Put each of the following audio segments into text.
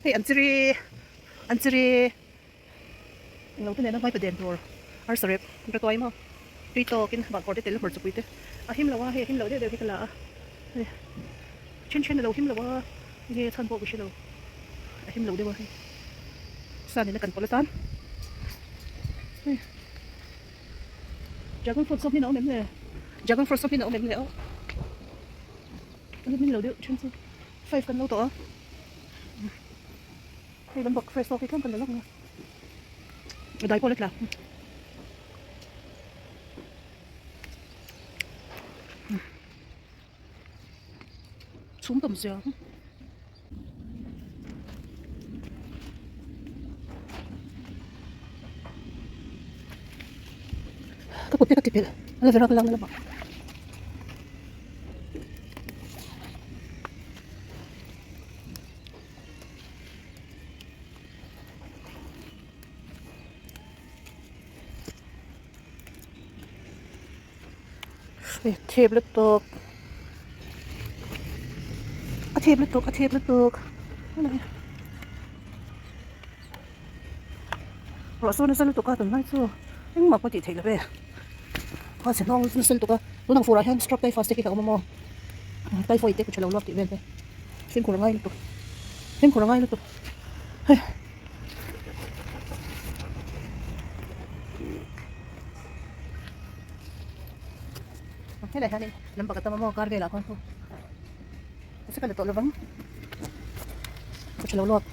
Hei an chiri an chiri englo te nena hmaipa den tur arsa rep ka tuai maw tui tawkin bahkhawr te tel hmawrh chupui te a him lo a hei a him lo deuh deuh hi ka la a hei then then a lo him lo a enge chhan pawh ka hre lo a him lo deuh a hei sa nena kan pawlh atan hei dragon fruit saw hmin a awm em le dragon fruit saw hmin a awm em le aw a hmin lo deuh then chu five kan lo tawh a. Hei lam bawk fresh tawk hi tlem kan la lawk nia dai pawh la tla chhum tam zia ka kut te ka ti pelh a la vera ka lak na lamah. Thep lutuk a thep lutuk a thep lutuk ruah sawn nasa lutuk a tunlai chu engmah pawh tih theih lo ve a chhe hnawng nasa lutuk a tunang furah hian strap typhus te khi a awm a maw. Typhoid te ka tha lo luak tih vel te fimkhur a ngai lutuk fimkhur a ngai lutuk hei helai hianin lam pakhat a awm a maw kar velah khuan chu ka la tawh lovang ka tha lo luak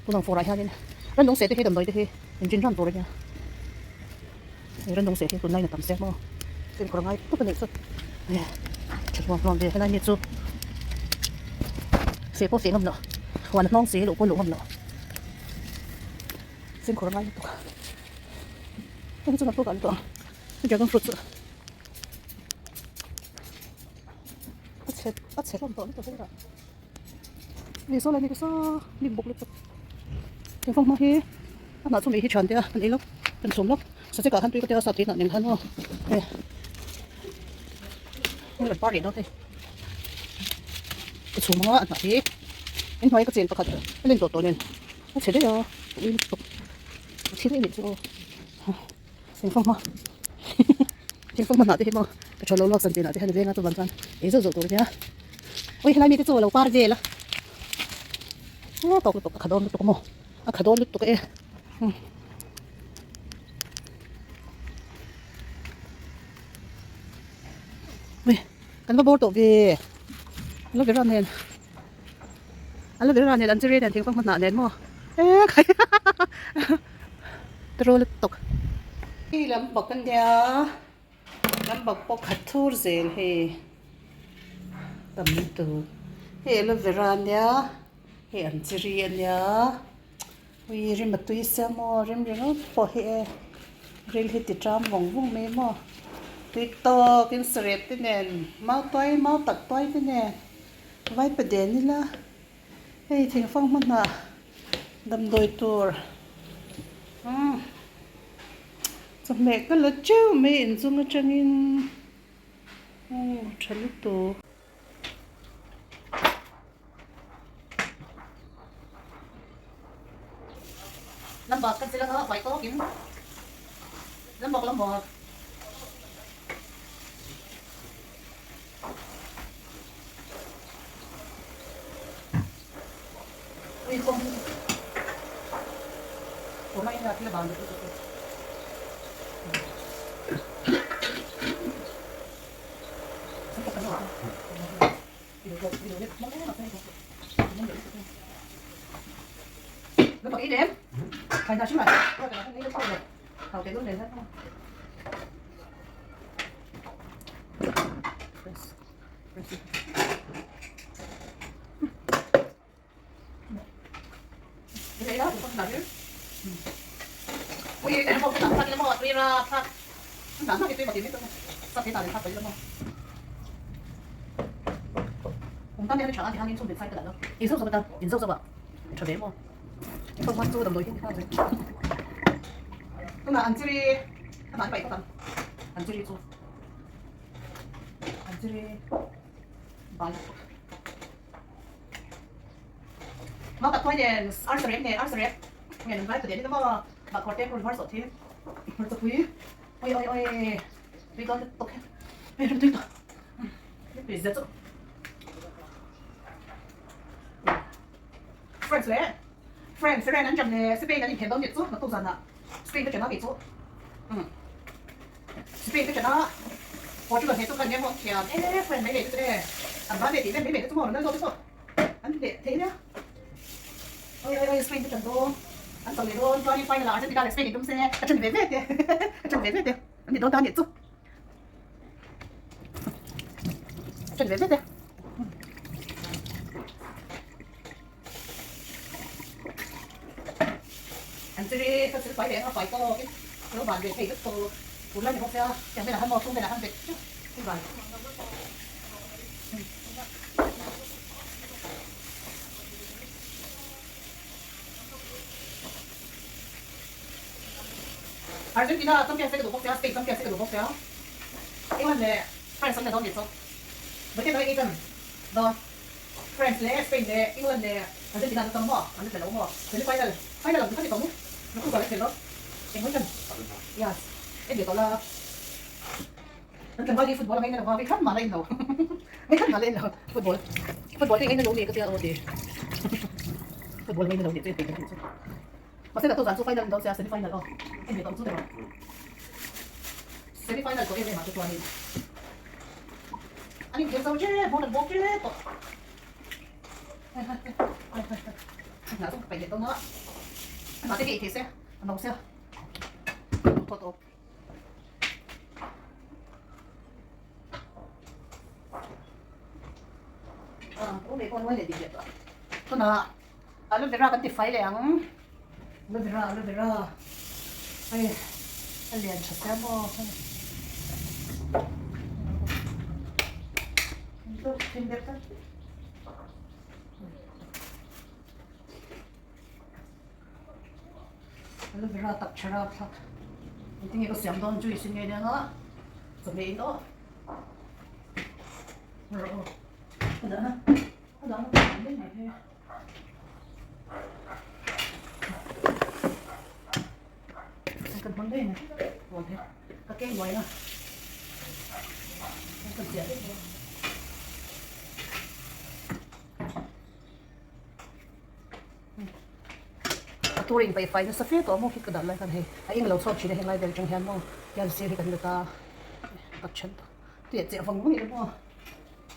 tunang furah hianin rannung seh te hi damdawi te hi engtin ran tur a nia. Rannung seh hi tunlai na tam se maw fimkhur a ngai tawp a nih chu tha hluam hluam ve helai mi chu seh pawh seh ngam loh huan a hnawng si luh pawh luh ngam loh fimkhur a ngai lutuk hei hi chu naktuk ah an tuah ang dragon fruit chu a chhe a chhe hlawm tawh lutuk hei hei saw lai ni ka saw hnim bawk lutuk thingfang hma hi a hnah chu mei hi thian te a kan ei lawk kan chhum lawk sachek ah khan tui ka tia sap tih hnah nen khan aw hei hei rawn par leh dawn hei ka chhum anga a hnah hi in hnuai ka chen pakhat a len tawh tawh nen a chhe daih a ui lutuk a thi daih a nih chu aw thingfang hma thingfang hma hnah te hi maw ka tha lo lawk zan chenah te hian a venga chuvan chuan ei zauh zauh tur a nia. Ui helai mite chu a lo par vel a tawk lutuk a kha dawn lutuk a maw a kha dawn lutuk e ui kan va bawr tawh ve aloe vera nen aloe vera nen an chiri nen thingfanghma hnah nen maw e khai tiraw lutuk hei lam bawk a nia. Lam bawk pawh khat thur zel hei tam lutuk hei aloe vera ania hei an chiri ania ui rim a tui sia maw rim ringawt pawh hi e ril hi ti ṭam vawng vawng mai maw tui tawkin sarep te nen mau tuai mau tak tuai te nen vaipa den ila hei thingfang hmanah damdawi tur umm. Chawhmeh ka la teuh mai inchung atangin aw tha lutuk. Lambak ka chilak a fai tawkin lambak lambak. Mautak tuai nen arsa rep nen arsa rep ngen an vai ta den in maw bahkhawr te hmun hmar sawh thi hmarcha pui oi oi oi tui dawn lutuk he hei rem tui tawh tui zia chu France leh France ren an ṭan leh Spain an inkhel dawn nih chu naktuk zanah Spain ka ṭan a kei chu umm Spain ka ṭan a Portugal hneh chu ka nia maw an thiam e France mai leh chu e an ban leh tih vel mai mai te chu maw Ronaldo te chu an hneh thei nia oi oi oi Spain ka ṭan dawn an chawlh leh dawn chuanin final ah Argentina leh Spain in tum se ka ṭan ve ve te ka ṭan ve ve te an ni dawn ta nih chu. Chen ve ve te. An chiri ka chiri fai leh a fai tawk in lo van ve thei vek tawh tur lai ni bawk sia tiang velah khan maw chung velah khan bet teuh in van. Argentina champion se ka duh bawk sia, Spain champion se ka duh bawk sia, England leh France an la dawn nih chu. Vawikhat dang engin dawn France leh Spain leh England leh Argentina an la chang maw? An la tel lo maw? Semi final final ang chu kha ni tawh mu naktuk zan an khel dawn eng mai khan yes en ve tawh la an tlangval hi football a ngaina lo va vei khat mah la en lo vei khat mah la en lo football football te ngaina lo ni ka tia aw ti football ngaina lo ni chu en peih chu. Mahse naktuk zan chu final an dawn sia semi final aw en ve tawh chu erawh semi final tawh em em ah te chuanin an inkhel zo che ball an bawk che tawh hnah chu ka paih leh dawn a hnah te hi ei thei se a no sia thaw tawp. Tunah Aloe vera kan ti fai leh ang. Aloe vera aloe vera hei a lian tha sia maw hei. Aloe vera tak tha rap thlak. Engtin nge ka siam dawn juice in nge nia nga chawhmeh in aw. Rawh aw. Ka dah na. A dang a tam daih mai hei. Kan hmang daih mai bawl hi ka keng uai a kan chiah daih mai. A tur in paih fai nasa fe tawh maw khi ka dah lai khan hei a eng lo chhuak thin a henglai vel atang hian maw hian sir hi kan let a tak then tih chiah vang vang ila maw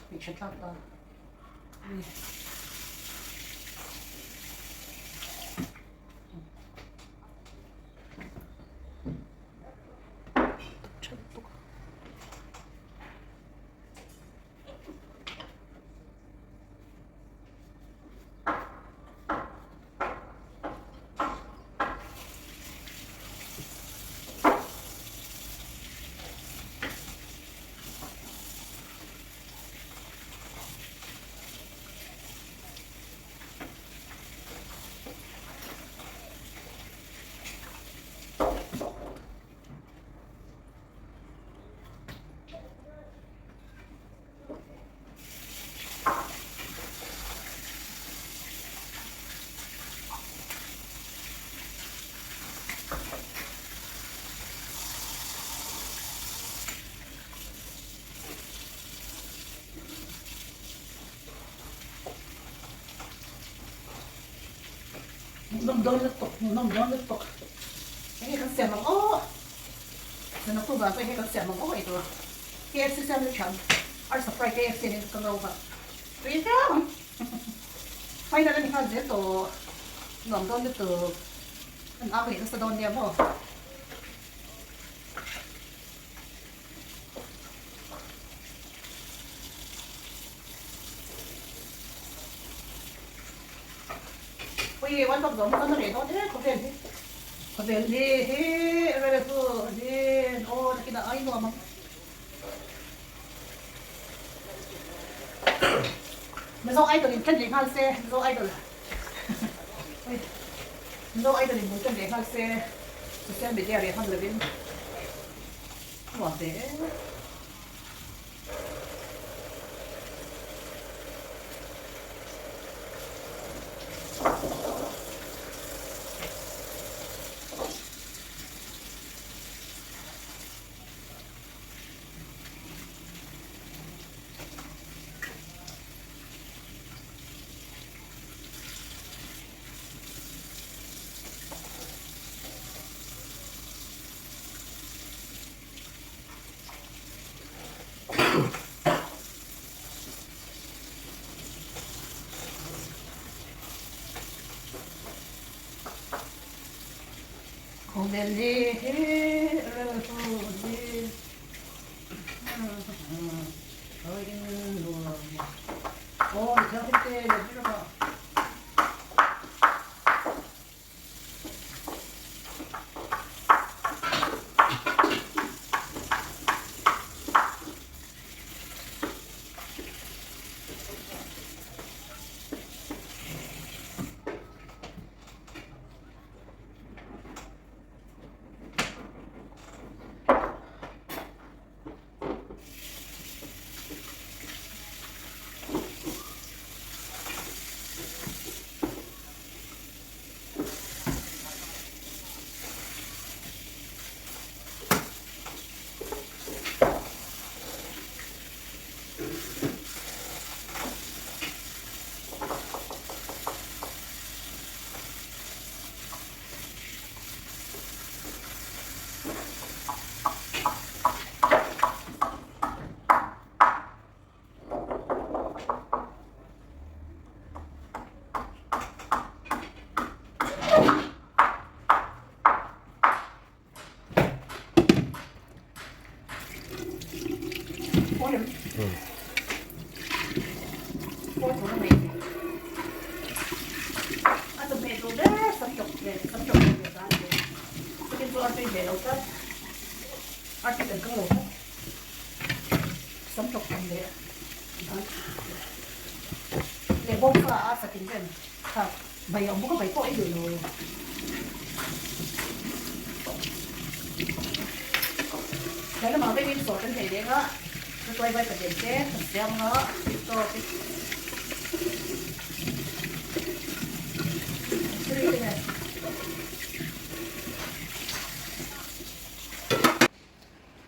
hmeichhe tlak ta. Hmuhnawm dawn lutuk, hmuhnawm dawn lutuk. Enge kan siam ang aw? Zan October ah chuan enge kan siam ang aw ei tur. KFC siam chu thiam. Arsa fry KFC nen ka ngau kha. Tui viau ang. Final a ni nghal zel tawh. Nuam dawn lutuk. An ang leh nasa dawn nia maw. Ui one cup zawng chuan a reh dawn e khawvel hi khawvel hi hi rel chu hin aw nakinah ai nuam ang Mizo idol in ṭan leh nghal se Mizo idol ui Mizo idol in bul ṭan leh nghal se social media reh hman lovin nuam ve e.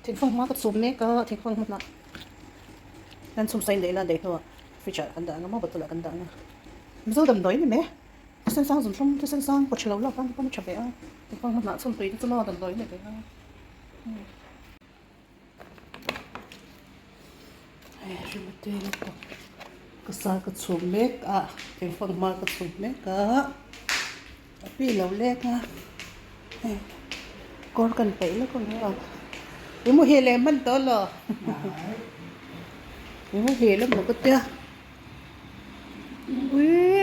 Thingfang hma ka chhum mek a, thingfang hma kan chhum sain leh ila daih hnuah fridge ah kan dah ang a maw bottle ah kan dah ang a. Mizo damdawi ni mai thisen sang zun thlum thisen sang pawh tha lo lak tan pawn a tha ve a, thingfang hma chhum tui te chu maw damdawi ni ve a. Hei rimate lutuk ka sa ka chhum mek a thingfang hma ka chhum mek a a pi lo leng a hei kawr kan peih lawk ang a i muhil leh hman tawh lo i muhil emaw ka tia ui.